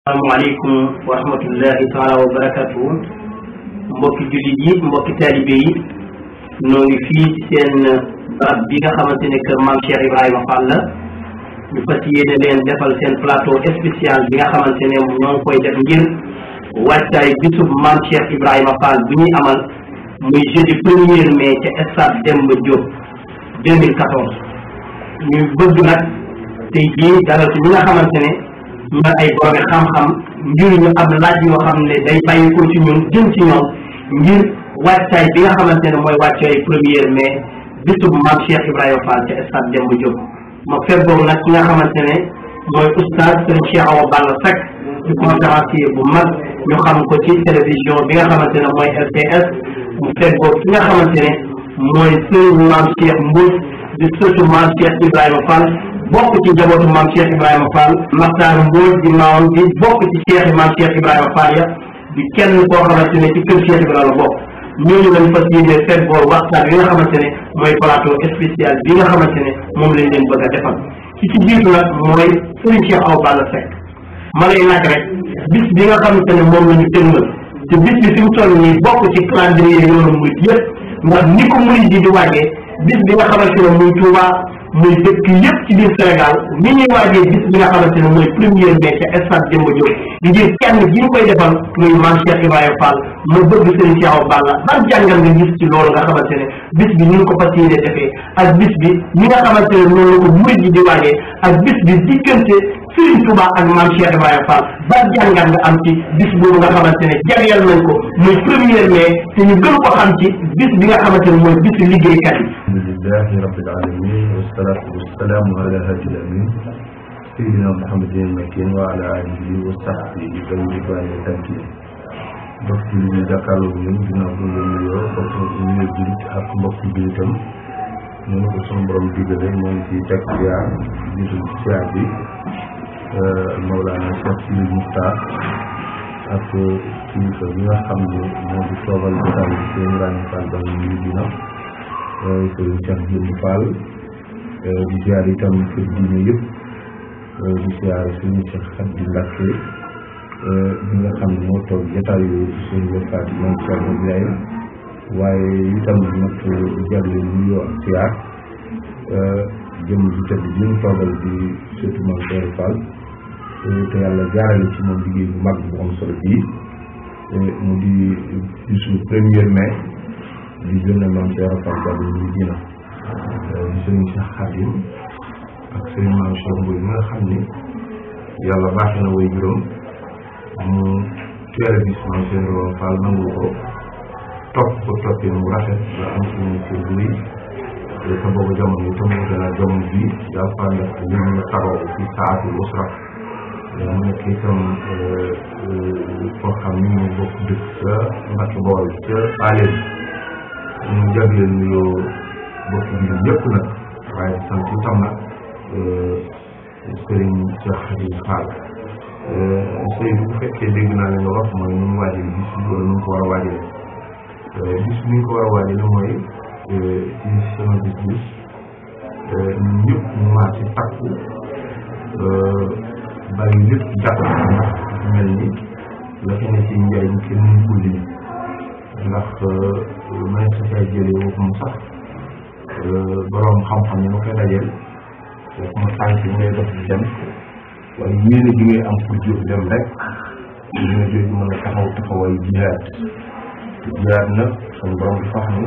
asalaamaaleykum wa rahmatullahi taala wa barakatuhu mbokki jullit yi mbokki taalibe yi noo ngi fii ci seen barab bi nga xamante ne kër Maam Cheikh Ibrahima Fall la ñu fas yéene leen defal seen plateau spécial bi nga xamante ne ñoo ngi koy def ngir wàccaay bisub Maam Cheikh Ibrahima Fall bi ñuy amal muy jeudi 1er mai ca stade Demba Diop 2014 ñu bëgg nag tey jii dalal ci ñi nga xamante ne ñu ay borom xam-xam ngir ñu am laaj yoo xam ne day bàyyi ko ci ñun jëm ci ñoom ngir wàccaay bi nga xamante ne mooy wàccaay 1er mai bisub Maam Cheikh Ibrahima Fall ca stade Demba Diop ma fekk boobu nag ki nga xamante ne mooy oustaz Serigne Cheikh Awa Balla Seck di conférencier bu mag ñu xam ko ci télévision bi nga xamante ne mooy RTS mu fekk boobu ki nga xamante ne mooy Serigne Maam Cheikh Mbodj di sëtu Maam Cheikh Ibrahima Fall bokk ci njabootu Maam Cheikh Ibrahima Fall Maxtaar Mbodj di maamam di bokk ci Cheikh Maam Cheikh Ibrahima Fall ya di kenn koo xamante ne ci kër Cheikh Ibrahima la bokk ñooñu lañ fas yéene fekk boor waxtaan bi nga xamante ne mooy plateau spécial bi nga xamante ne moom lañ leen bëgg a defal ci jiitu nag mooy Serigne Cheikh Awa Balla Seck ma lay laaj rek bis bi nga xamante ne moom la ñu tënmal te bis bi fi mu toll nii bokk ci calendrier yoonu murit yëpp ndax ni ko murit di waajee bis bi nga xamante ne muy Touba muy dëkk yëpp ci biir Sénégal ni ñuy waajee bis bi nga xamante ne mooy 1er mai ca stade Demba Diop ngir kenn gi ñu koy defal muy Maam Cheikh Ibrahima Fall ma bëgg Serigne Cheikh Awa Balla ban jàngal nga gis ci loolu nga xamante ne bis bi ñu ngi ko fas yéene defee ak bis bi ñi nga xamante ne noonu la ko murid yi di waajee ak bis bi diggante Serigne Touba ak Maam Cheikh Ibrahima Fall ban jàngal nga am ci bis boobu nga xamante ne jagleel nañ ko muy 1er mai te ñu gën ko xam ci bis bi nga xamante ne mooy bisu liggéeykat yi. alhamdulillahi rabbil alamin wassalatu wassalamu ala hadil amin sayyidina muhammadin makin wa ala alihi wa sahbihi wa tamkin mbokk yi ñu jàkkaarloo ñun ginnaaw bu ñu nuyoo bokk ñu jullit ak mbokk bi itam ñu ko suñu borom digale ñoo ngi ci teg siyaar jiitu ci siyaar bi Mawlana Cheikh Sidi Mokhtar ak kilifa bi nga xam ne moo di toogal jotaay bi Cheikh Ibrahima Fall ba ñu dina Serigne Cheikh Jëmb Fall di siyaar itam kër diine yëpp di siyaar suñu Cheikh Khady Mbacké bi nga xam ne moo toog jotaay yu suñu wëkkaat yi moom Cheikh Ibrahima waaye itam nag jagle nuyoo ak siyaar jëm ji tëdd bi ñu toogal di surtout Maam Cheikh Fall te yàlla jaarale ci moom liggéey bu mag bu am solo bii mu di bisu 1er mai di gën a Maam Cheikh Fall ba ñu dina di sëriñ Cheikh Khadim ak sëriñ Maam Cheikh Mbodj mi nga xam ni yàlla baax na way juróom mu teel a gis Maam Cheikh Ibrahima Fall nangu ko topp ko toppee mu rafet ba am suñu kër bu rëy te boobu jamono itam mu gën a jamono bii yaa fa nekk li ñu taxaw ci saatul usra mu nekk itam koo xam ni ñu bokk dëkk ca Mbacke Bawol ca Aleen ñu jagleel nuyoo bokk bi yëpp nag waaye sant itam nag Serigne Cheikh Khadim Fall Seydou bu fekkee dégg naa leen nga wax mooy nu mu waajal bis bi wala nu mu ko war a waajalee bis bi ñu ko war a waajalee mooy ci sama gis-gis ñun ñëpp ñu maa ci takku bàyyi lépp jàpp ndax mel ni la fi ne ci njëriñ kenn mënu ko lim ndax may sa cay jëlee waxuma sax borom xam-xam yi ma koy dajeel waxuma tànk yi ngay def di dem waaye yéene bi ngay am pour jóg dem rek dina jooju mën a taxaw taxaway jihaad te jihaad nag suñu borom di wax ni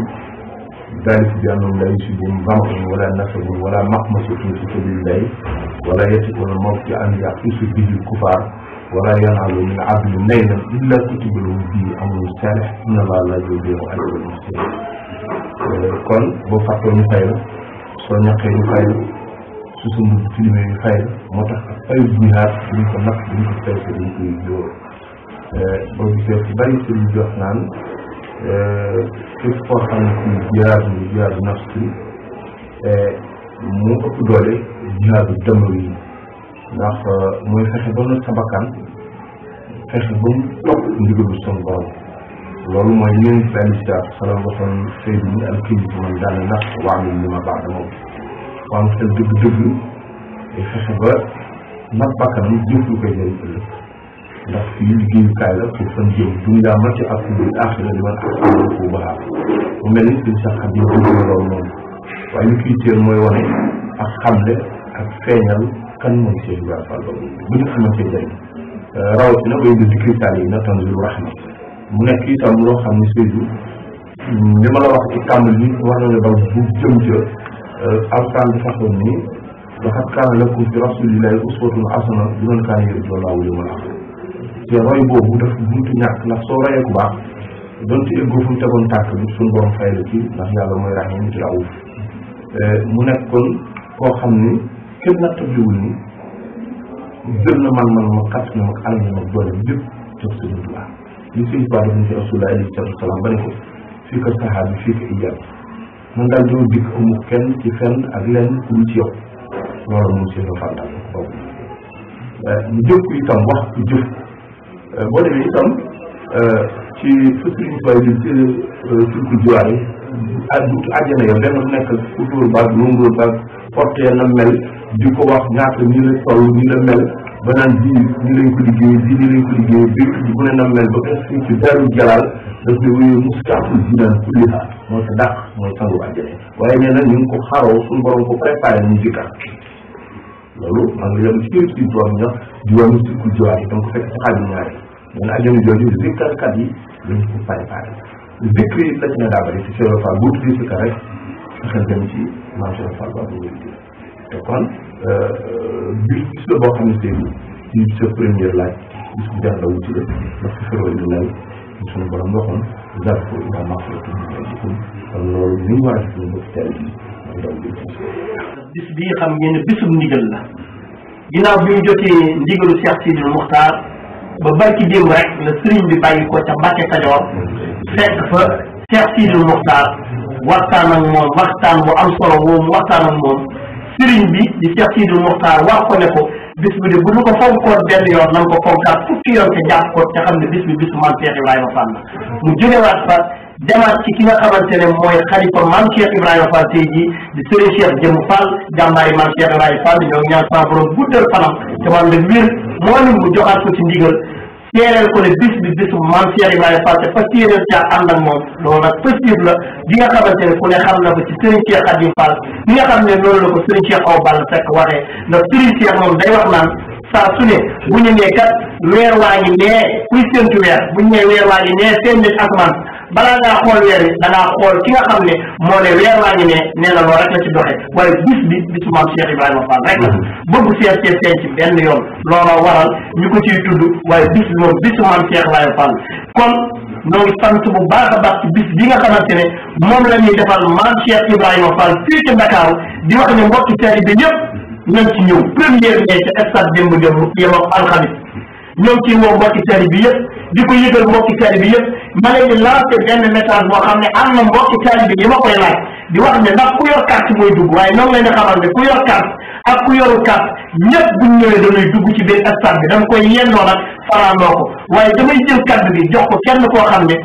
ذلك بأنهم لا يصيبهم ظمأ ولا نصب ولا مخمصة في سبيل الله ولا يسبقون الموت أن يحس به الكفار ولا ينالوا من عبد نيلا إلا كتب لهم به أمر صالح إن الله لا يضيع أجر المحسنين. kon boo fàttoo ñu fay la soo ñaqee ñu fay la su suñu filmé ñu fay la moo tax ak ay jihaad duñ ko natt duñ ko peese dañ koy jóor boo gisee fu bari ci ñu jox naan képp koo xam ne ci jihaadu nafsi mu ëpp doole jihaadu damawi yi ndax mooy fexe ba not sa bakkan fexe ba mu topp ndigalu son borom loolu mooy ñeen fi alistat salam wasan saydi ni alkilifa man daane naf waamil li ma baax da moom waam xel dëgg-dëgg fexe ba nag bakkanam jëf lu koy jëriñ ëllëg fii liggéeyukaay la pour fan jëm dunya mati ak axira li man ak bu baax mu mel ni suñu sax xam yi dugg loolu moom waaye li kii teel mooy wane ak xamle ak feeñal kan mooy Cheikh Ibrahima Fall Baol bu ñu xamante njëriñ rawatina bay di cristal yi nattan lu rahma mu nekk itam loo xam ne Seydou li ma la wax ci tàmbali bi war na la daw bu jëm ca alquran dafa xoon ni laqad kaana lakum fi rasulillahi uswatun hasana liman kaana yarju llaaha wal yawmal aaxir te roy boobu dafa buntu ñàkk ndax soo royee ku baax donte éggoo fu mu tegoon tànk bi suñu borom fay la ci ndax yàlla mooy rahim ci raouf mu nekk kon koo xam ni kenn nattabliwul ni jël na man ma kat na mag alal mag doole lépp jox Sëriñ Tuubaa li Sëriñ Tuubaa def na ci Rasulullah alayhi salaatu wa salaam ba ne ko fii ko saxaar bi fii ko ijaab man daal doo dikk amul kenn ci fenn ak lenn ku ci yow loolu moom Cheikh Ibra Fall daal boobu ñu jëf ko itam wax ku jëf boo demee itam ci fa Sëriñ Tuubaa yi surku jiwaar yi àjjana yow benn bu nekk futóor baag lóngóor baag porté na mel di ko wax ñaata nii la toll nii la mel ba naan ji nii lañ ko liggéey ji nii lañ ko liggéey bi bu ne na mel ba nga fi ci Daaru Jalaal daf ne wuyu mustaqul jinaan kulliha moo sa dàq mooy sangu àjjana waaye nee na ñu ngi ko xaroo suñu borom ko préparé nañu jikkar loolu maa ngi yem ci biir si doom ñax diwaanu surku jiwaar yi donc fekk ci xaaju ñaari nee na àjjana jooju zikkarkat yi lañ ko préparé zikri yi la ci ne daa bëri ci Cheikh Ibra Fall boo tuddee sikkar rek xel dem ci maam Cheikh Ibra Fall ba bu wér te kon bis la boo xam ne Seydou ci sa première laaj bis bu jar dawu ci la ndax si feroo indi lay suñu borom waxoon jar ko ila maxratu jikum kon loolu ni ñu war a def ñu bëgg teel bi mooy daw bi bis bii xam ngeen ne bisum ndigal la ginnaaw bi ñu jotee ndigalu Cheikh Sidil Muxtaar ba barki démb rek la sëriñ bi bàyyi ko ca Mbàkke Kajoor fekk fa Cheikh Sidil Muxtaar waxtaan ak moom waxtaan bu am solo boobu waxtaan ak moom sëriñ bi di Cheikh Sidil Muxtaar wax ko ne ko bis bi de bu ñu ko fonkoon benn yoon nan ko fonkaat fukki yoon te jàpp ko te xam ne bis bi bisu maam Cheikh Ibrahima Fall la mu jógewaat fa demaat ci ki nga xamante ne mooy xalifa maam Cheikh Ibrahima Fall tey jii di sëriñ Cheikh Jëm Fall jàmbaari maam Cheikh Ibrahima Fall ñoo ñaan sa borom guddal fanam te man la wér moo ni mu joxaat ko ci ndigal seereel ko ne bis bi bisu maam Cheikh Ibrahima Fall te fas yéeneel caa ànd ak moom loolu nag positif la bi nga xamante ne ku ne xam na ko ci sëriñ Cheikh Khadim Fall bi nga xam ne loolu la ko sëriñ Cheikh Awa Balla fekk waxee ndax sëriñ Cheikh moom day wax naan saa su ne bu ñu nee kat weer waa ngi nee kuy séntu weer bu ñu nee weer waa ngi nee seen nit asamaan balaa ngaa xool weer yi da ngaa xool ki nga xam ne moo ne weer waa ngi ne nee na loolu rek la ci doxee waaye bis bi bisu maam Cheikh Ibrahima Fall rek la bëgg seet seet seen ci benn yoon looloo waral ñu ko ciy tudd waaye bis bi moom bisu maam Cheikh Ibrahima Fall kon ñoo ngi sant bu baax a baax ci bis bi nga xamante ne moom la ñuy defal maam Cheikh Ibrahima Fall fii ci Dakar di wax ne mbokki taalibe bi ñëpp nañ ci ñëw première mai ca stade Demba Diop yem ak alxamis ñoo ngi ciy woo mbokki taalibe bi yëpp di ko yëgal mbokki taalibe bi yëpp ma leen di lancer benn message boo xam ne am na mbokki taalibe bi yi ma koy laaj di wax ne ndax ku yor carte mooy dugg waaye noonu leen di xamal ne ku yor carte ak ku yoru carte ñëpp buñ ñëwee dañuy dugg ci biir stade bi dama koy yendoo nag faraandoo ko waaye damay jël carte bi jox ko kenn koo xam ne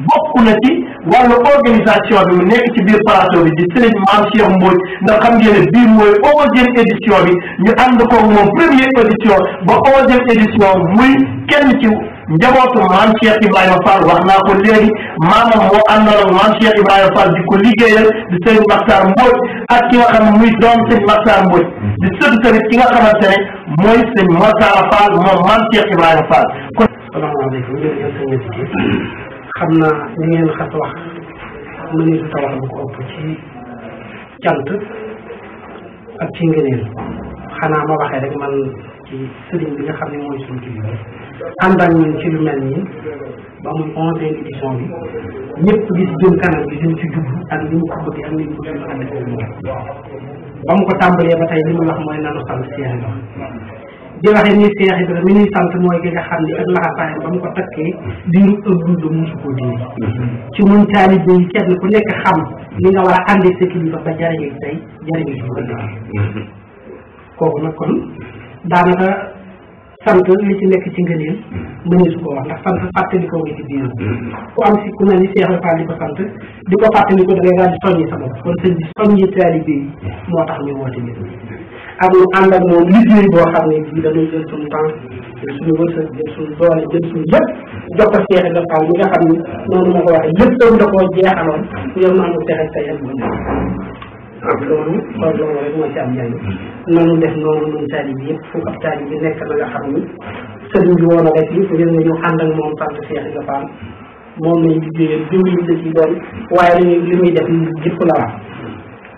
bokk na ci wàllu organisation bi mu nekk ci biir plateau bi di sëriñ Maam Cheikh Mbodj ndax xam ngeen ne bii mooy 11e édition bi ñu ànd ko moom première édition ba 11e édition muy kenn ci njabootu Maam Cheikh Ibrahima Fall wax naa ko léegi maamam moo àndoon ak Maam Cheikh Ibrahima Fall di ko liggéeyal di sëriñ Makhtar Mbodj ak ki nga xam ne muy doom sëriñ Makhtar Mbodj di sëtu tamit ki nga xamante ne mooy sëriñ Mortala Fall moom Maam Cheikh Ibrahima Fall kon salaamaaleykum jërëjëf xam naa ñu ngeen xas wax mëneesu ta wax bu ko ëpp ci cant ak ci ngëneel xanaa ma waxee rek man ci sëriñ bi nga xam ne mooy suñu kilifa ànd ak ñun ci lu mel nii ba muy 11e édition bi ñëpp gis jëm kanam gi liñ ci dugg ak li ñu ko bëgg ak li ñu ko suñu ànd ak moom ba mu ko tàmbalee ba tey li muy wax mooy nanu sant Cheikh di waxee ni Cheikh Ibra mi ñuy sant mooy ki nga xam ne ak laxasaayam ba mu ko takkee diiru ëpp dund musu ko dindi ci mun taalibe yi kenn ku nekk xam li nga war a àndi sa kilifa ba jariñu tey jariñu ci ëllëg kooku nag kon daanaka sant li ci nekk ci ngëneel mëneesu ko wax ndax sant fàttali ko nga ci biir ku am si ku mel ni Cheikh Fall di ko sant di ko fàttali ko da ngay daal di soññi sa bopp kon sëñ bi soññi taalibe yi moo tax ñu woote nit ak ñu ànd ak moom liggéey boo xam ne bii dañuy jël suñu temps jël suñu wërsëg jël suñu doole jël suñu yëpp jox ko Cheikh Ibra Fall mi nga xam ni noonu ma ko waxee lépp da koo jeexaloon yow na amul texe tey ak loolu rek moo ci am njëriñ nanu def noonu nun taalib bi yëpp fu ab taalib bi nekk na nga xam ni sëriñ bi woon a rek yi ngir nga ñu ànd ak moom sant Cheikh Ibra Fall moom lañ liggéeyal diwlin la ci doon waaye li muy def jëpp la wax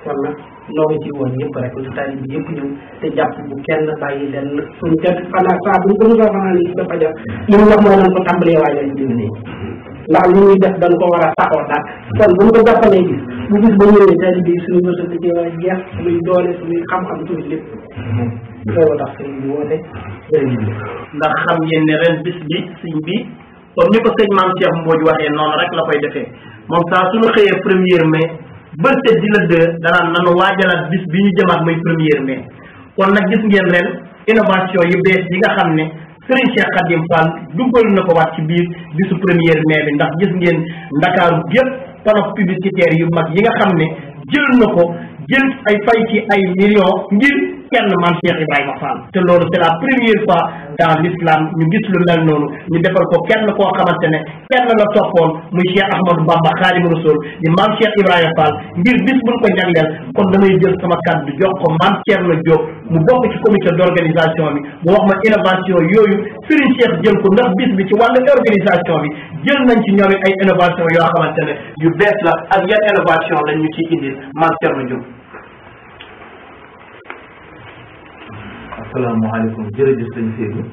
kon nag noo ngi ci woon ñëpp rek lu taalib bi yëpp ñëw te jàpp bu kenn bàyyi leen suñ kenn xanaa saa bu ñu ko xanaa ni dafa def li mu wax mooy nañ ko tàmbalee waajal ci diwlin ndax li ñuy def dañ ko war a saxoo nag kon bu ñu ko jàppalee gis bu gis ba ñëwee taalib bi suñu wërsëg da cee war a jeex suñuy doole suñuy xam-xam suñu lépp loolu tax sëñ bi woote ndax xam ngeen ne ren bis bi sëñ bi comme ni ko sëñ Maam Cheikh Mbodj waxee noonu rek la koy defee moom saa suñu xëyee 1er mai ba tey di la 2 danaan nanu waajalaat bis bi ñu jëmaat muy 1er mai kon nag gis ngeen ren innovation yu bees yi nga xam ne Serigne Cheikh Khadim Fall duggal na ko waat ci biir bisu 1er mai bi ndax gis ngeen Ndakaaru yëpp panneau publicitaire yu mag yi nga xam ne jël na ko jël ay fay ci ay millions ngir kenn Maam Cheikh Ibrahima Fall te loolu c'est la première fois dans l'islam ñu gis lu mel noonu ñu defal ko kenn koo xamante ne kenn la toppoon muy Cheikh Ahmadou Bamba Khadimu Rasul di Maam Cheikh Ibrahima Fall ngir bis buñ ko jagleel kon damay jël sama kàddu jox ko Maam Thierno Diop mu bokk ci comité d'organisation bi mu wax ma innovation yooyu Serigne Cheikh jël ko ndax bis bi ci wàllu organisation bi jël nañ ci ñoom ay innovation yoo xamante ne yu bees la ak yan innovation lañ ñu ciy indil Maam Thierno Diop. asalaamaaleykum jërëjëf sëñ Seydou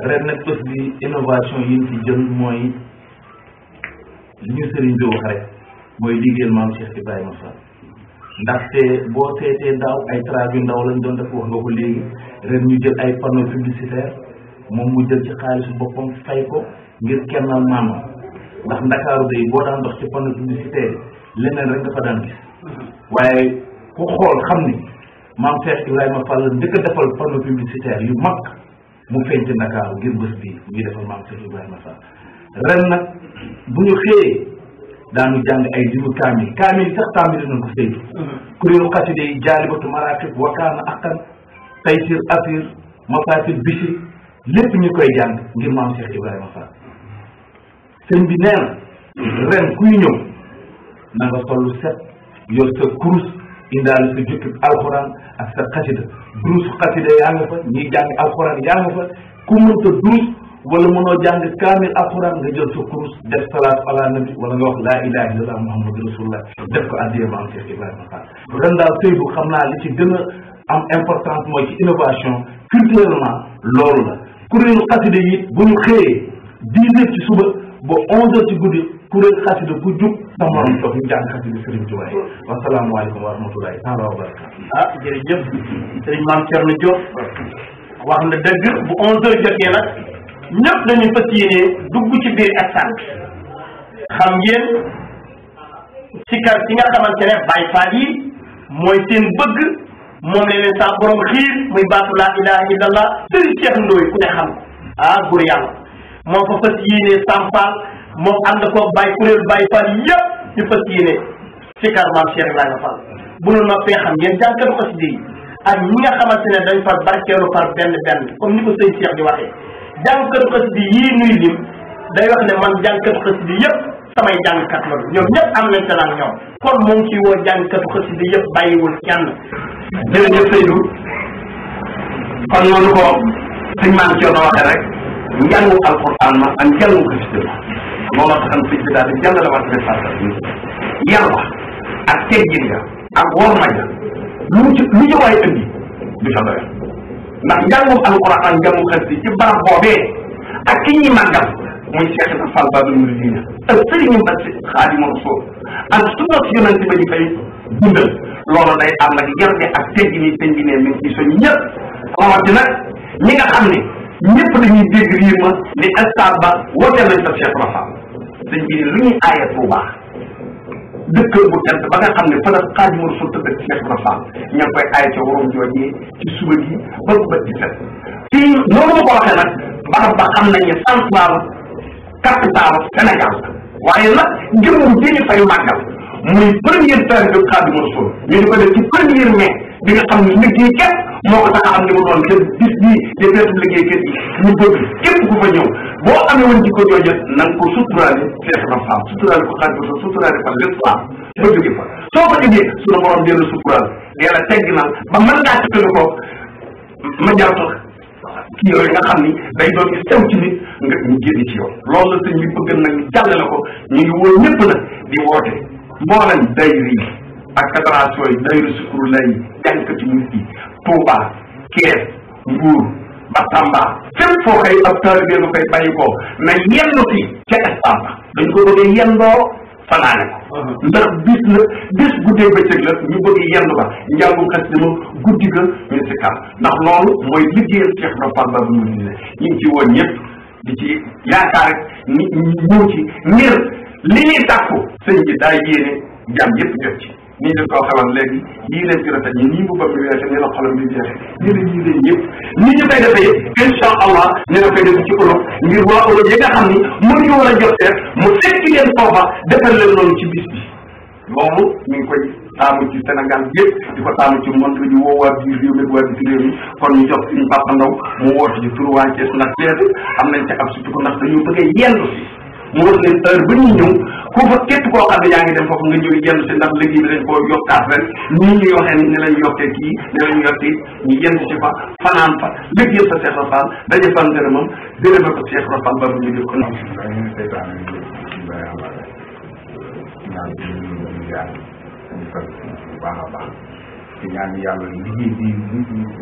ren nag bés bi innovation yi ñu ci jël mooy li ñu sëriñ bi wax rek mooy liggéeyal Maam Cheikh Ibrahima Fall ndaxte boo seetee daaw ay travaux yu ndaw lañ doon def wax nga ko léegi ren ñu jël ay panneaux publicitaires moom mu jël ci xaalisu boppam fay ko ngir kennal maamam ndax Ndakaaru day boo daan dox ci panneau publicitaire leneen rek nga fa daan gis waaye ku xool xam ni Maam Cheikh Ibrahima Fall njëkk a defal panneau publicitaire yu mag mu feeñ ci Ndakaaru ngir bés bi ñuy defal Maam Cheikh Ibrahima Fall ren nag bu ñu xëyee daanu jàng ay limu kaamil yi sax tàmbali nañ ko saytu kuréelu xasida yi jaalibatu maraqib wakaana akkan taysir asir mafatil bishri lépp ñu koy jàng ngir Maam Cheikh Ibrahima Fall sëñ bi nee na ren kuy ñëw na nga sollu set yor sa kurus indaale sa jukkib alxuraan ak sa xasida durus xasida yaa nga fa ñiy jàng alxuraan yaa nga fa ku mënta durus wala mënoo jàng kaamil alxuraan nga jël sa kurus def salaat ala nabi wala nga wax laa ilaha illallah muhammadu rasulullah def ko addiyee Maam Cheikh Ibrahima Fall ren daal Seydou xam naa li ci gën a am importance mooy ci innovation culturellement loolu la kuréelu xasida yi bu ñu xëyee 10 heures ci suba ba 11 heures ci guddi kuréel xasida ku jub sa morom toog ñu jàng xasida Serigne Touba yi wasalaamualeykum wa rahmatulahi taala wa barakatu jërëjëf Serigne Maam Thierno Diop wax na dëgg bu 11 heures jotee nag ñëpp dañuy fas yéene dugg ci biir stade xam ngeen sikar si nga xamante ne Baye Fall yi mooy seen bëgg moom la leen saa borom xiir muy baatu laa ilaha illallah Serigne Cheikh Ndoye ku ne xam góor yàlla moo fa fas yéene sampal moom ànd ko Baye kuréel Baye Fall yëpp ñu fas yéene sikar Maam Cheikh Ibrahima Fall bu nu noppee xam ngeen jànkatu xasida yi ak ñi nga xamante ne dañ far barkeelu par benn comme ni ko sëñ Cheikh di waxee jànkatu xasida yii nuy lim day wax ne man jànkatu xasida yëpp samay jàngkat loolu ñoom ñëpp am nañ te naan ñoom kon moom ci woo jàngkatu xasida yëpp bàyyiwul kenn. jërëjëf Seydou kon noonu ko sëñ Maam Thierno waxee rek njàngu alquran ma ak njàngu xasida moo ma taxan sëñ bi daal di jàngale waat préparation bi yàlla ak teggin nga ak worma ja lu ci waay indi du sa doyal ndax njàngum alquran ak njàngu xasida ci barab boobee ak ki ñuy màggal muy Cheikh Ibra Fall Babul Mouridina ak sëriñam ba Xaadimu Rasuul ak sunna si yonent ba ñu fay dundal loolu day ànd ak yarde ak teggin yi sëñ bi ne mi ngi ci soñ ñëpp rawatina ñi nga xam ne ñëpp dañuy dégg riir ma ni stade ba wooteel nañ sa Cheikh Ibra Fall sëñ bi ne lu ñuy aaye bu baax dëkk bu tedd ba nga xam ne fa la Xaadimu Rasuul tëdd Cheikh Ibra Fall ña ngi koy aaye ca waroom joojee ci suba gi ba bët ci set fii noonu ma ko waxee nag barab ba xam nañ ne central capital Sénégal waaye nag jëmm ji ñu fay màggal muy première taalibe Xaadimu Rasuul ñu di ko def ci 1er mai bi nga xam ne liggéey képp moo ko tax a am li mu doon kër bis bii di feetu liggéey kër gi ñu bëgg képp ku fa ñëw boo amee woon jikko jooju na nga ko suturaale feex na faam suturaale ko xaaj ko suturaale fa l'islam ba jóge fa soo ko jógee suñu borom dina suturaal yàlla tegg na ba mën ngaa tëkkale ko ma jarto kii yooyu nga xam ni day doon sew ci nit nga ñu génn ci yow loolu la sëñ bi bëgg nag ñu jàllale ko ñu ngi woo ñëpp nag di woote mboolem dayri yi ak fédération yi dayru sukuru lay jànkati nit yi Touba Kees Mbuur Batamba fépp foo xëy ab taalibe nga koy bàyyi ko na yendu fi ca Espagne dañ ko bëggee yendoo fanaane ko ndax bis la bis guddee bëccëg la ñu bëgg yendu ba njàngum xas dama guddi ga ñu si kam ndax loolu mooy liggéeyal Cheikh Ibra Fall Baabul Muridiina ñu ngi ci woon ñëpp di ci yaakaar rek nit ñi ñëw ci ngir li ñuy tàkku sëñ bi daa yéene jàmm yëpp jot ci nii dañ koo xamal léegi yii leen ci rafet ñi nii bu bopp bi weexe nii la xolam bi jeexe nii la yii leen yëpp ni ñu koy defee incha allah ni nga koy def ci Europe ngir waa Europe yi nga xam ni mënuñu war a jot seet mu fekk leen foofa defal leen loolu ci bis bi loolu ñu ngi koy taamu ci Sénégal yëpp di ko taamu ci monde di woo waa biir réew mi waa biir réew mi kon ñu jox suñu Papa Ndaw mu woote ci turu waa Thiès ndax Thiès am nañ ca ab surtout ko ndax dañoo bëgg a yendu si mu wax leen heure ba ñuy ñëw ku fa képp koo xam ne yaa ngi dem foofu nga ñëw yendu si ndax liggéey bi dañ koo yokkaat ren nii ñuy waxee ni lañ yokkee kii ne lañ yokkee ñu yendu si fa fanaan fa liggéey fa Cheikh Rafal daje fa ngërëmam gërëme ko Cheikh Rafal ba ñu def ko noonu baax a baax ci ñaan yàlla liggéey bi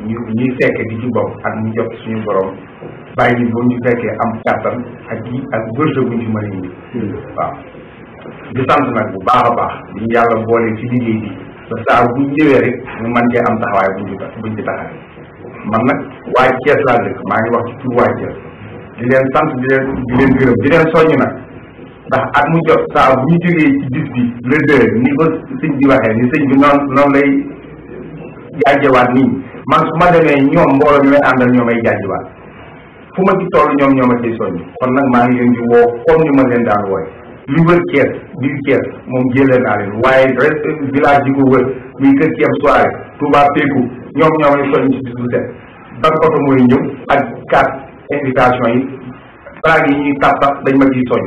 ñuy fekke di ci bopp ak ñu jot suñu borom bàyyi ba ñu fekkee am kàttan ak yi ak wërsëg bu ñu ci mën a indi waaw di sant nag bu baax a baax di yàlla boole ci liggéey bi ba saa bu ñëwee rek ñu mën cee am taxawaay buñ ci taxawee man nag waa Thiès laa dëkk maa ngi wax ci tur waa Thiès di leen sant di leen gërëm di leen soññ nag ndax at mu jot saa bu ñu jógee ci bis bi le deux ni ko sëñ bi waxee ni sëñ bi noonu lay jaajewaat nii man su ma demee ñoom mbooloo ñu may àndal ñoo may jaajewaat fu ma ci toll ñoom ñoo ma ciy soññ kon nag maa ngi leen di woo comme ni ma leen daan wooye li wër Thiès biir Thiès moom jëlee naa leen waaye reste village yi ko wër muy kër Thiès soirée Touba Pékou ñoom ñoo may soññ ci bis bu set ban oto mooy ñëw ak carte invitation yi flag yi ñuy tàpp dañ ma ciy soññ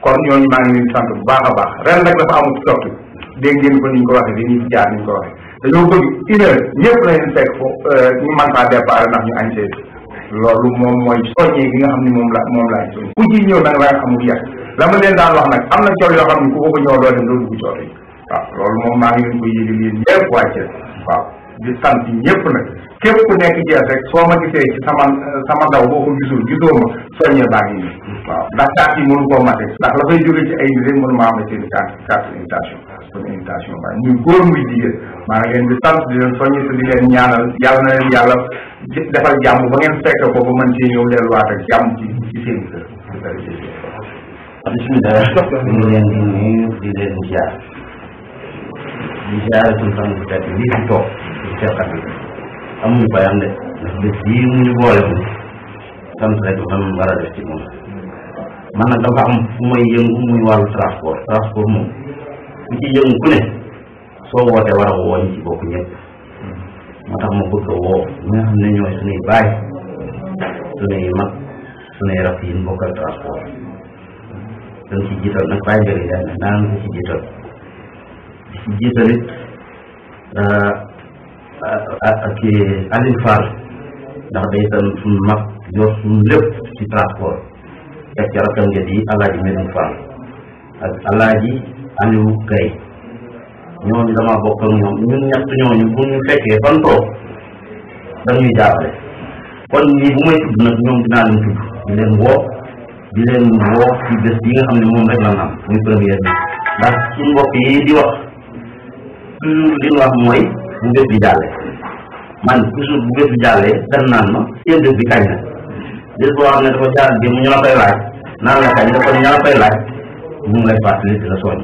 kon ñooñu maa ngi leen di sant bu baax a baax ren nag dafa amul soppi dégg ngeen ko ni ñu ko waxee dañuy fi jaar ni ñu ko waxee dañoo bëgg une heure ñëpp la leen fekk foofu ñu mën faa départ ndax ñu añ see loolu moom mooy soññee gi nga xam ne moom laay soññ ku ci ñëw nag laa xamul yàq la ma leen daan wax nag am na col yoo xam ne ku ko ñëw doo dem doo dugg ci oto yi waaw loolu moom maa ngi leen koy yéegi leen ñëpp waa Thiès waaw di sant ñëpp nag képp ku nekk Thiès rek soo ma gisee ci sama ndaw boo ko gisoo ma soññee baa ngi nii waaw ndax carte yi mënu koo mate ndax la fay jóge ci ay nit rek mënu maa am seen carte invitation kon invitation ba muy góor muy jigéen maa ngi leen di sant di leen soññi te di leen ñaanal yàlla na leen yàlla defal jàmm ba ngeen fekk ko ba mën cee ñëw delluwaat ak jàmm ci seen kër. bismillah ñu ngi leen di nuyu di leen ziar suñu sang bu tedd bii fi toog di seqat bi amuñu bayam de ndax bés bii mu ñu boole ko sant rek man war a def ci moom man nag dafa am fu may yëngu muy wàllu transport moom ku ci yëngu ku ne soo wootee war a woo ñu ci bokk ñëpp moo tax ma bëgg a woo ñi nga xam ne ñooy suñuy baay suñuy mag suñuy rakk yi ñu bokkal transport dañ ci jiital nag bàyyi njëriñ jaay nag naan ko ci jiital it ak Aliou Fall ndax day tan suñu mag yor suñu lépp ci transport teg ca rakkam ja di Alaaji Medou Fall ak Alaaji Aliou Gaye ñooñu dama bokk ak ñoom ñun ñett ñooñu bu ñu fekkee fan toog dañuy jàppale kon lii bu may tudd nag ñoom dinaa leen tudd di leen woo ci bés yi nga xam ne moom rek la am muy première bi ndax suñu mbokk yi di wax toujours li ñu wax mooy bu bés bi jàllee man toujours bu bés bi jàllee dan naan ma seen bés bi kañ la bés boo xam ne dafa jaar bi mu ñu la koy laaj naan la kañ dafa ña la koy laaj mu ngi lay fàttali di la soññ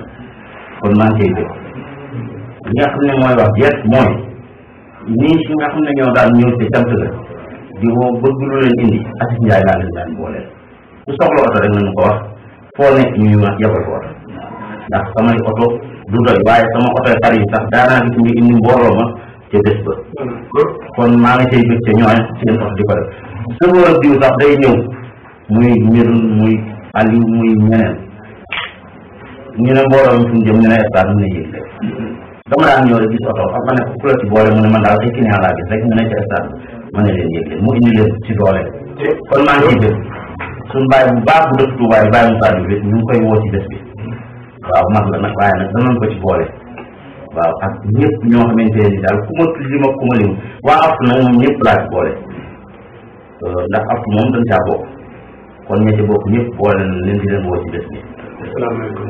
kon maa ngi koy dégg li nga xam ne mooy wax jeex mooy nii si nga xam ne ñoo daan ñëw ci cant la di woo bëgg lu leen indi Aziz Ndiaye laa leen daan booleel ku soxla oto rek nañu ko wax foo nekk ñu wax yabal ko oto ndax samay oto du doy waaye sama oto xar yi sax daanaa gis ñu indi mbooloo ma ca bés ba kon maa ngi cay bëgg ca ñooy seen oto di ko def sëfoor diw sax day ñëw muy Medoune muy Aliou muy ñeneen ñu ne mbooloo mi fu mu jëm ñu ne stade mu ne yëgle dama daan ñëw rek gis oto ak ma ne ku la ci boole mu ne man daal ay client laa gis rek ñu ne ca stade ma ne leen yëgle mu indi leen ci doole kon maa ngi ciy bëgg suñu bàyyi bu baax bu dëkk Touba yi bàyyi Moussa Diouf ñu ngi koy woo ci bés bi waaw mag la nag waaye nag danañ ko ci boole waaw ak ñëpp ñoo xamante ne daal ku ma lim ak ku ma lim waa aftu nag moom ñëpp laa ci boole ndax aftu moom dañ caa bokk kon ña ci bokk ñëpp boole na leen di leen woo ci bés bi. asalaamaaleykum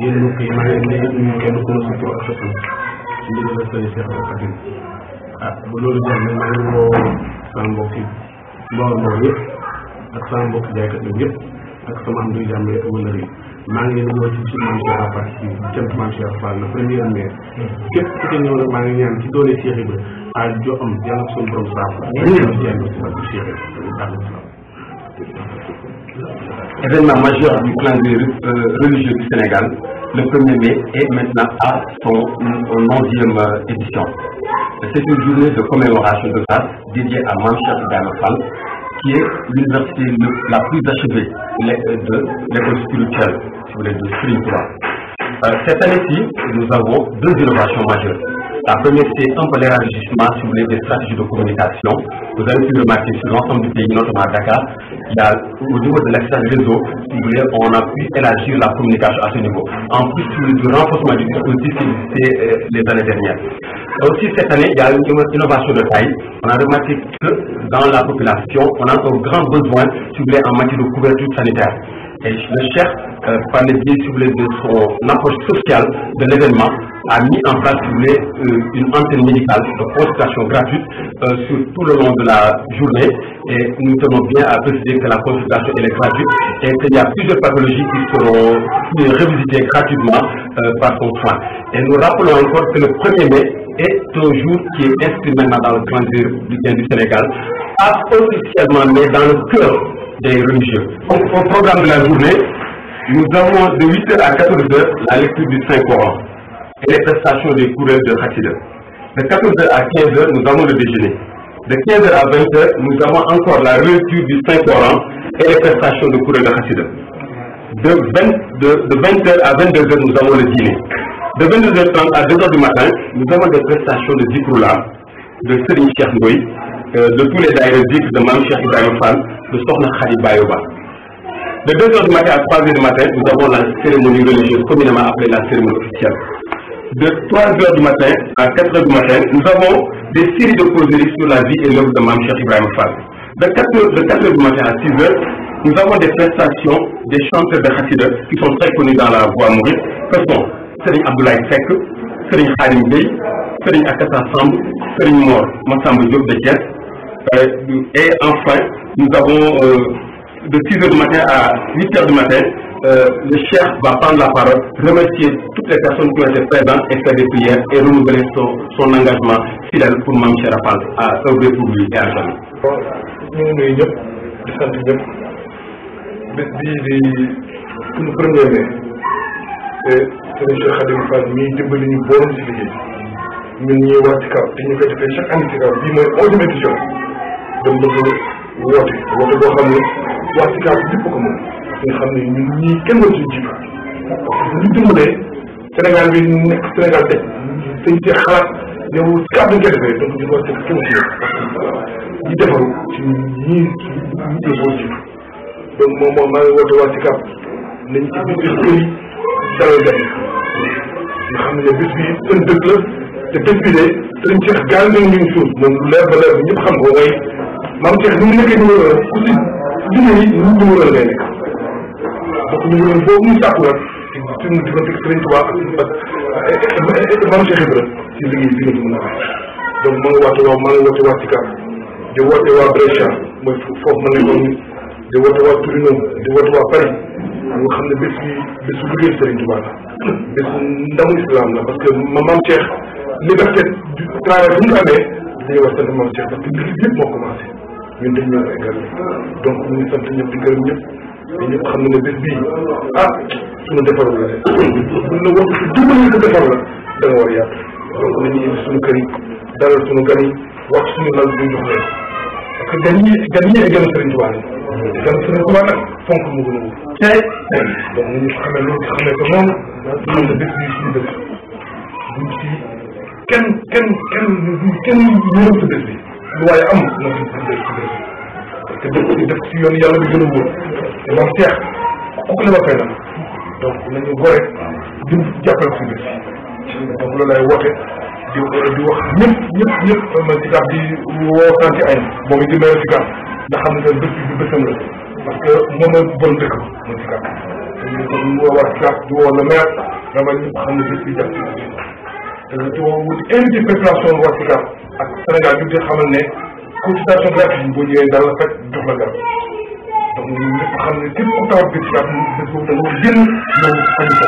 yéen mbokk yi maa ngi leen di nuyu kenn ku ma si ak xëppam ci ndigal la sëriñ Cheikh Khadim bu loolu jeex nag maa ngi woo sama mbokk yi mbooloo yëpp ak sama mbokk jaaykat yi yëpp ak sama am duy jàmm yëpp wala rëy maa ngi leen di woo ci maam Cheikh Afar ci jant maam Cheikh Fall le premier mai képp ku ci ñëw nag maa ngi ñaan ci doole Cheikh Ibra a jo am yàlla ak suñu borom saafara événement majeur du calendrier religieux du Sénégal, le 1er mai est maintenant à son 11e édition. C'est une journée de commémoration de grâce dédiée à Mame Cheikh Ibrahima Fall, qui est l'université la plus achevée de l'école spirituelle, si vous voulez, de Serigne Touba. Cette année-ci, nous avons deux innovations majeures. La première, c'est un peu l'élargissement, si vous voulez, des stratégies de communication. Vous avez pu remarquer sur l'ensemble du pays, notamment à Dakar, il y a, au niveau de l'accès réseau, si vous voulez, on a pu élargir la communication à ce niveau. En plus du renforcement du dispositif qui existait les années dernières. Aussi, cette année, il y a une innovation de taille. On a remarqué que dans la population, on a un grand besoin, si vous voulez, en matière de couverture sanitaire. Et le chef, par le biais, si vous voulez, de son approche sociale de l'événement, a mis en place, si vous voulez, une antenne médicale de consultation gratuite sur tout le long de la journée. Et nous tenons bien à préciser que la consultation elle est gratuite et qu'il y a plusieurs pathologies qui seront revisitées gratuitement par son soin. Et nous rappelons encore que le 1er mai est un jour qui est inscrit maintenant dans le calendrier du Sénégal, pas officiellement, mais dans le cœur des religieux. Donc, au programme de la journée, nous avons de 8h à 14h la lecture du Saint-Coran et les prestations des coureurs de Khassida. De 14h à 15h, nous avons le déjeuner. De 15h à 20h, nous avons encore la lecture du Saint-Coran et les prestations de coureurs de Khassida. De 20h à 22h, nous avons le dîner. De 22h30 à 2h du matin, nous avons des prestations de Zikroullah, de Serigne Cheikh Ndoye, de tous les daïras Zikr de Mame Cheikh Ibrahima Fall, de Sokhna Khady Bayoba. De 2h du matin à 3h du matin, nous avons la cérémonie religieuse, communément appelée la cérémonie officielle. De 3h du matin à 4h du matin, nous avons des séries de causeries sur la vie et l'œuvre de Mame Cheikh Ibrahima Fall. De 4h du matin à 6h, nous avons des prestations des chanteurs de Khassida qui sont très connus dans la voie mouride, que sont Serigne Abdoulaye Seck, Serigne Khadim Bey, Serigne Akassa Samb, Serigne Mor Massamba Diop de Thiès. Et enfin, nous avons de 6h du matin à 8h du matin, le chef va prendre la parole, remercier toutes les personnes qui ont été présentes et faire des prières et renouveler son engagement fidèle pour Mame Cheikh Fall à œuvrer pour lui et à jamais. ñu ngi nuyu ñëpp di sant ñëpp bés bii di suñu premier mai te Serigne Cheikh Khadim Fall mii dimbali ñu borom si liggéey ñun ñuy wax ci kaw te ñu koy defee chaque année ci kaw bii mooy 11e édition dem bëgg woote boo xam ne wax ci kaw ñëpp ko moom nga xam ne ñun ñii kenn war suñu jiitu bu ñu dimbalee Sénégal bi nekk Sénégal teg dañ cee xalaat yow si kaw dañ koy defee donc ñu war a kenn ci ñi defaru ci ñii la boo jiitu donc moom maa ngi woote waa ci kaw nañ ci biir kër yi dalal gan nga xam ne bés bi seen dëkk la te bés bi de sëriñ Cheikh gaal nañ ñu suuf moom lu leer ba leer bi ñëpp xam ko mooy Mame Cheikh ni mu nekkee numéro un ku si liggéey yi ñu numéro un ngay nekk donc numéro un boobu ñu sàkku nag ci suñu diggante ak Sëriñ Tuubaa ak Mame Cheikh Ibra ci liggéey bi nga ci mën a donc maa ngi woote waa ci kaw di woote waa Brescia mooy foofu ma nekkoon di woote waa Torino di woote waa Paris nga xam ne bés bi bésu liggéey Sëriñ Tuubaa la bésu ndamu islam la parce que Mame Cheikh liberté du travail bu ñu ko amee dañuy wax sant Mame Cheikh parce que mbir yëpp moo commencé ñun dañ ñoo eggal donc ñu ngi sant ñëpp di gërëm ñëpp te ñëpp xam na ne bés bii suñu defaru la de buñ la wax si dimbali sa defaru la da nga war a yaatu donc nañu indi suñu kër yi dalal suñu gan yi wax suñu lal bi ñu jox leen parce que gan yi ay gën a Sëriñ Tuubaa lañ gan Sëriñ Tuubaa nag fonk mu gën a wóor donc ñu xamee loolu xamee ko noonu xam ne bés bi suñu bés duñ ci kenn ñëw ci bés bi lu waaye am na suñ ci bés parce que def ci yoon yàlla bi gën a wóor te moom seex ku ne ba fay na donc nañu gore di jàppale ko si bés donc loolu lay woote di wax ñëpp man si gàpp di woo santi ay moom it di mel si gàpp nga xam ne bés bi bésam la parce que moom mooy bon dëkk ba man si gàpp kon ñu woo waa si gàpp di woo le maire vraiment ñëpp xam ne bés bi jàpp di wut invité population waa si gàpp ak Sénégal ñu di xamal ne consultation gratuite boo ñëwee dara fekk jox la garab donc ñun ñëpp xam ne képp ku tawat bi si gàpp bés boobu da nga war génn ñëw fañu ko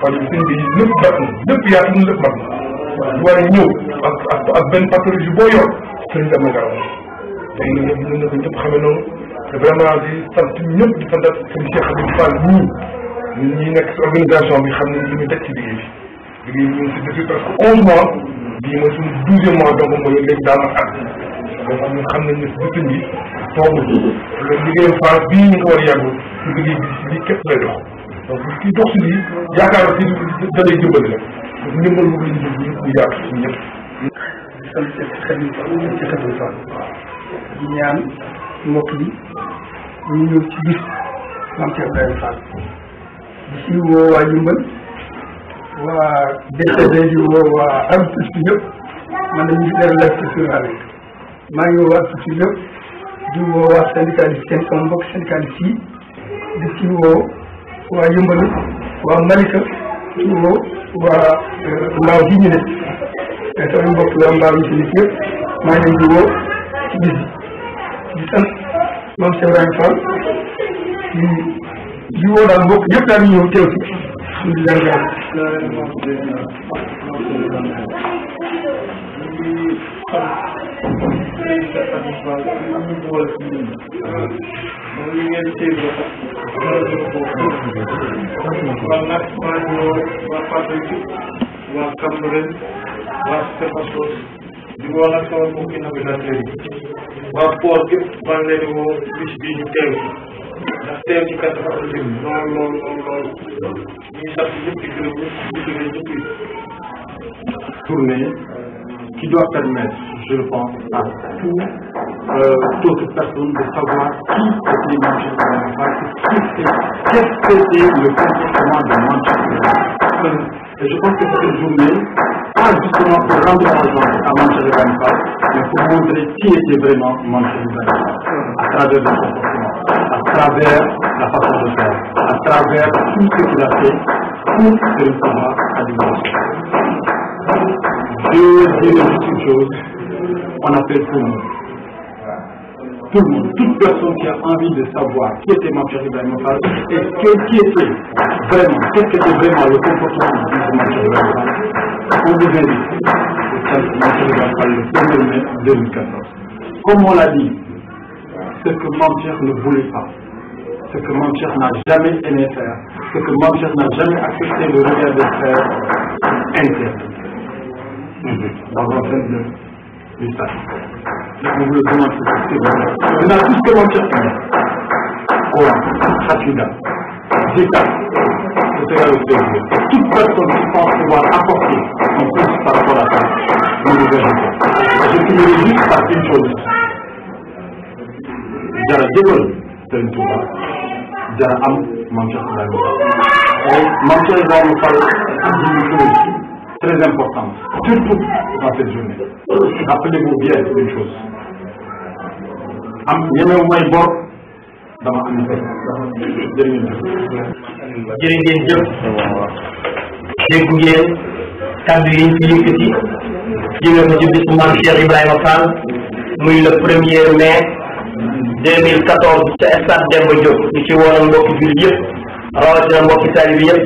parce que sëñ bi lépp mat na lépp yaatu na lépp mat na ñu war a ñëw ak benn pathologie boo yor sëriñ bi am na garab léegi nag ñun na ko ñëpp xamee noonu te vraiment di sant ñëpp di sant sëñ Cheikh Khadim Fall ñun ñi nekk si organisation bi xam nañ li ñu teg ci liggéey bi ñu ngi si depuis presque 11 mois bii mooy suñu 12e mois donc mooy léegi daal ak at donc ñun xam nañ ne si sëñ bi toogul le liggéeyam Fall bii ñu ko war a yàggul su liggéey bi si lii képp lay dox donc kii dox si lii yaakaar naa si da lay jëmbali la donc ndimbal boobu la ñu jël ñu yaatu si ñëpp. sant ci Xadim Fall di ñaan mbokk bi ñu ñëw ci bis Maam Cheikh Ibrahima Fall di si woo waa Yimbal waa DCD di woo waa ANPEJ bi ñëpp man de ñu ngi leen laaj ci maa ngi woo waa ANPEJ bi ñëpp di woo waa syndicaliste seen sama mbokk syndicaliste yi di si woo waa Yimbal waa Malika di woo waa Mbaaw gi ñu ne te sama mbokk waa Mbaaw yi si nit yëpp maa ngi leen di woo ci bis di sant Maam Cheikh Ibrahima Fall di woo daal mbokk yëpp daal ñu ñëw teew si alhamdulilah. waa Cambérène waa Stéphane di woo nag sama mbokki navigateur yi waa port gépp maa ngi leen di woo bis bii ñu teew ndax teew ci kat dafa am lim lool ñu sant ñëpp di gërëm ñëpp di gërëm ñëpp tournée qui doit permettre, je le pense, à toute personne de savoir qui était Manchester United, qu'est-ce que c'est le comportement de Manchester United. Et je pense que c'est une journée, pas justement pour rendre hommage à Manchester United, mais pour montrer qui était vraiment Manchester United, à travers le comportement, à travers la façon de faire, à travers tout ce qu'il a fait pour que le pouvoir à dimension. Je dirais juste une chose, on appelle tout le monde. Tout le monde, toute personne qui a envie de savoir qui était Manchester Ibrahima Fall et qui était vraiment, qu'est-ce qu'était vraiment le comportement de Manchester Ibrahima Fall, on vous invite au Manchester Ibrahima Fall le 1er mai 2014. Comme on l'a dit, ce que Manchester ne voulait pas, ce que Manchester n'a jamais aimé faire, ce que Manchester n'a jamais accepté le regard des frères interne. Dans l'enceinte du stade. On vous le demande, c'est vrai. On a tout ce que Manchester aime. Coran, Hafida, Zika, c'est le plaisir. Toute personne qui pense pouvoir apporter son plus par rapport à ça, nous le verrons. Je finirai juste par une chose. Jara Djebol, c'est une touba. Jara Am, Manchester United. Et Manchester United dit une chose très importante, surtout dans cette journée. Rappelez-vous bien une chose. Am ñemewu may bor dama am fay jërë ngeen jëf dégg ngeen kàddu yi ñu fi yëkkati jëmee ko ci bisu Maam Cheikh Ibrahima Fall muy le 1er mai 2014 ca stade Demba Diop ñu ci woon mbokki jullit yëpp rawatina mbokki taalibe yëpp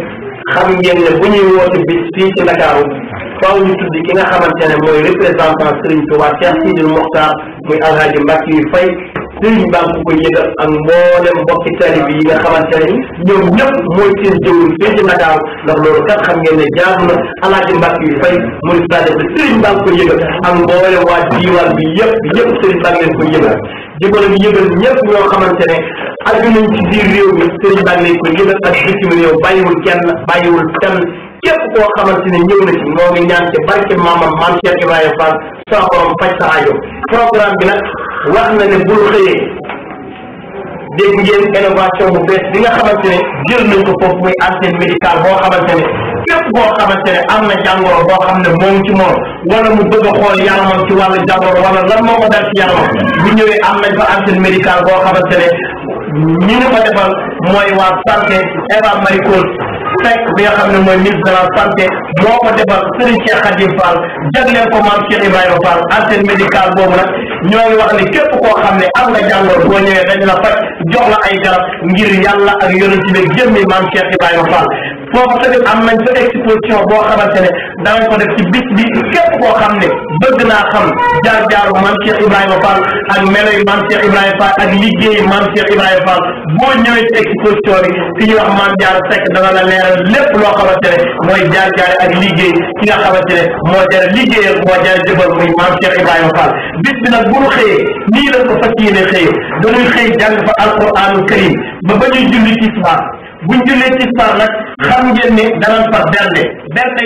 xam ngeen ne bu ñuy woote bis fii ci Ndakaaru faaw ñu tudd ki nga xamante ne mooy représentant Serigne Touba Cheikh Sidil Mokhtar muy Alhaji Mbacke yu Faye sëriñ baa ngi ko yëgal ak mboolem mbokki talib yi nga xamante ne ñoom ñëpp mooy seen jëwriñ fii ci Ndakaaru ndax loolu kat xam ngeen ne jaaru na Alaaji Mbàkke yu fay muy sade bi sëriñ baa ngi ko yëgal ak mboolem waa diiwaan bi yëpp sëriñ baa ngi leen ko yëgal di ko leen yëgal ñëpp ñoo xamante ne aju nañ ci biir réew mi sëriñ baa ngi leen ko yëgal ak bitim réew bàyyiwul kenn képp koo xamante ne ñëw na ci moo ngi ñaan ci barke maamam maam Cheikh Ibrahima Fall sa borom faj sa aajo programme bi nag wax na ne bul xëyee dégg ngeen innovation bu bees bi nga xamante ne jël nañ ko foofu muy antenne médicale boo xamante ne képp boo xamante ne am na jàngoro boo xam ne moom ci moom wala mu bëgg a xool yaramam ci wàllu jàngoro wala lan moo ko dal ci yaramam bu ñëwee am nañ fa antenne médicale boo xamante ne ñi ñu ko defal mooy waa santé Eva Marie Coll Seck bi nga xam ne mooy ministre de la santé moo ko defal Serigne Cheikh Khadim Fall jagleel ko maam Cheikh Ibrahima Fall antenne médicale boobu nag ñoo ngi wax ne képp koo xam ne am nga jàngoro boo ñëwee dañ la faj jox la ay garab ngir yàlla ak yonent bi jëmmi maam Cheikh Ibrahima Fall foofu tamit am nañ fa exposition boo xamante ne danañ ko def ci bis bi képp koo xam ne bëgg naa xam jaar-jaaru maam Cheikh Ibrahima Fall ak melo yi maam Cheikh Ibrahima Fall ak liggéeyi maam Cheikh Ibrahima Fall boo ñëwee ci exposition bi fi ñuy wax maam Diarra Seck dana la leeral lépp loo xamante ne mooy jaar-jaar ak liggéey ki nga xamante ne moo jara liggéeyal moo jara jëbal muy maam Cheikh Ibrahima Fall bis bi nag bu ñu xëyee nii lañ ko fas yéene xëyee dañuy xëy jàng fa alquraanul karim ba ñuy julli tisbaar buñ jullee tisbaar nag xam ngeen ne danañ fa bernde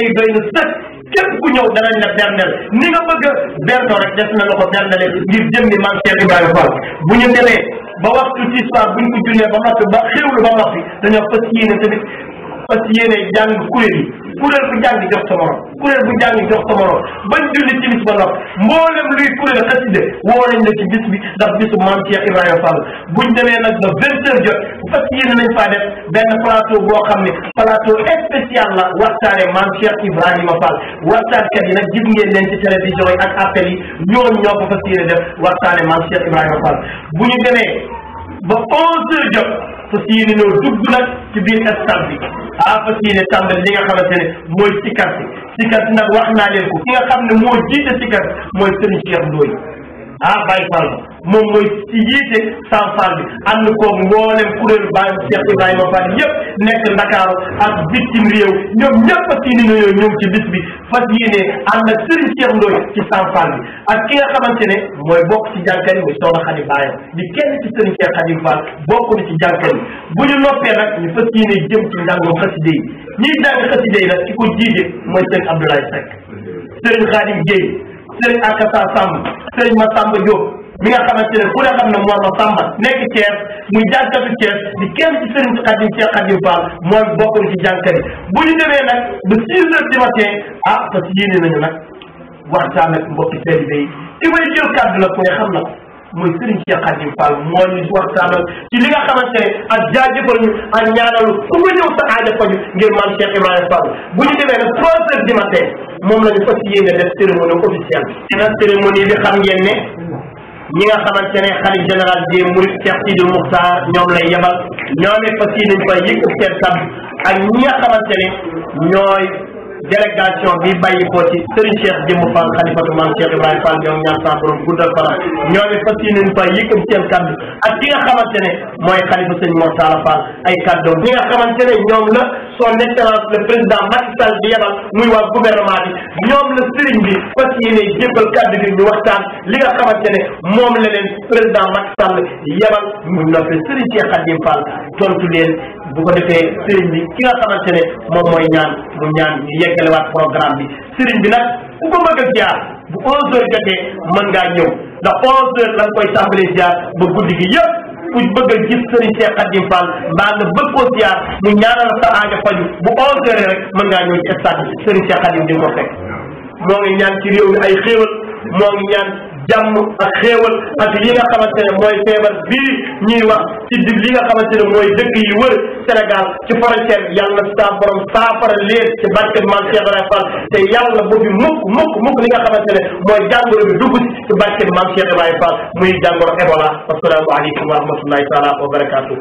yi doy na sëkk képp ku ñëw danañ la berndeel ni nga bëgg a berndoo rek des na la ko berndele ngir jëmmi maam Cheikh Ibrahima Fall bu ñu demee ba waxtu tisbaar buñ ko jullee ba noppi ba xéwlu ba noppi dañoo fas yéene tamit fas yéene jàng kuréel yi kuréel bu jàng jox sa morom kuréel bu jàng jox sa morom bañ julli timis ba noppi mboolem luy kuréel xaside woo nañ la ci bis bi ndax bisu maam Cheikh Ibrahima Fall buñ demee nag ba 20 heures jot fas yéene nañ faa def benn plateau boo xam ne plateau spécial la waxtaane maam Cheikh Ibrahima Fall waxtaankat yi nag gis ngeen leen ci télévision yi ak appel yi ñoom ñoo ko fas yéene def waxtaane maam Cheikh Ibrahima Fall bu ñu demee ba 11 heures jot fas yéene ñoo dugg nag ci biir stade bi fas yéene tàmbali li nga xamante ne mooy sikar si nag wax naa leen ko ki nga xam ne moo jiite sikar mooy Serigne Cheikh Ndoye Baye Fall moom mooy ci yiite Sam Fall bi ànd koog mboolem kuréelu Baye Cheikh Ibrahima Fall yëpp nekk Ndakaaru ak bitim réew ñoom ñëpp fas yéene ñoo ñëw ci bis bi fas yéene ànd ak Serigne Cheikh Ndoye ci Sam Fall bi ak ki nga xamante ne mooy bokk ci jànkat yi muy Soxna Khady Baye di kenn ci Serigne Cheikh Khadim Fall bokk na ci jànkat yi bu ñu noppee nag ñu fas yéene jëm ci njàngum xaside yi ñiy jàng xaside yi nag ci ko jiite mooy Serigne Abdoulaye Seck Serigne Khadim Gueye Serigne Akassa Samb Serigne Massamba Diop mi nga xamante ne ku ne xam ne moom la Samba nekk Thiès muy jànkatu Thiès di kenn ci Serigne Khadim Cheikh Khadim Fall mooy bokk ci jànkat yi bu ñu demee nag ba 6 heures du matin parce que yéene nañu nag waxtaan ak mbokki taalibe yi ci may jël kàddu nag ku ne xam na ko mooy Serigne Cheikh Khadim Fall moo ñu waxtaanal ci li nga xamante ne ak jaajëfal ñu ak ñaanalu ku nga ñëw sa aaja faju ngir maam Cheikh Ibrahima Fall bu ñu demee nag 3 heures du matin moom la ñu fas yéene def cérémonie officielle ci nag cérémonie bi xam ngeen ne ñi nga xamante ne xalif général des Mourides Cheikh Sidil Moukhtar ñoom lay yebal ñoom it fas yéene fa yëg seen kàddu ak ñi nga xamante ne ñooy délégation bi bàyyi ko ci Serigne Cheikh Jëmm Fall xalifatu maam Cheikh Ibrahima Fall ñoom ñaan sa borom guddal faram ñoom it fas yéene fa yëkkati seen kaddu ak ki nga xamante ne mooy xalifa sëñ Mor Talla Fall ay kaddoom ñi nga xamante ne ñoom la son excellence le président Macky Sall bi yebal muy waa gouvernement bi ñoom la Serigne bi fas yéene jébbal kaddu bi ñu waxtaan li nga xamante ne moom la leen président Macky Sall yebal mu noppi Serigne Cheikh Khadim Fall tontu leen bu ko defee Serigne bi ki nga xamante ne moom mooy ñaan mu ñaan ñu yeggalewaat programme bi Serigne bi nag ku ko bëgg a jaar bu 11 heures jotee mën ngaa ñëw ndax 11 heures lañ koy tàmbalee jaar ba guddi gi yëpp ku bëgg a gis Serigne Cheikh Khadim Fall mbaa nga bëgg koo jaar mu ñaanal sa aajo faju bu 11 heures rek mën ngaa ñëw ci stade bi Serigne Cheikh Khadim di nga ko fekk moo ngi ñaan ci réew mi ay xéewal moo ngi ñaan jàmm ak xéewal ak li nga xamante ne mooy feebar bii ñuy wax ci dig li nga xamante ne mooy dëkk yi wër Sénégal ci frontière yàlla na saa borom saafara leen ci barke maam Cheikh Ibrahima Fall te yàlla bu fi mukk li nga xamante ne mooy jàngoro bi dugg ci barke maam Cheikh Ibrahima Fall muy jàngoro Ebola. Assalaamu aleykum wa rahmatullahi taala wa barakaatu.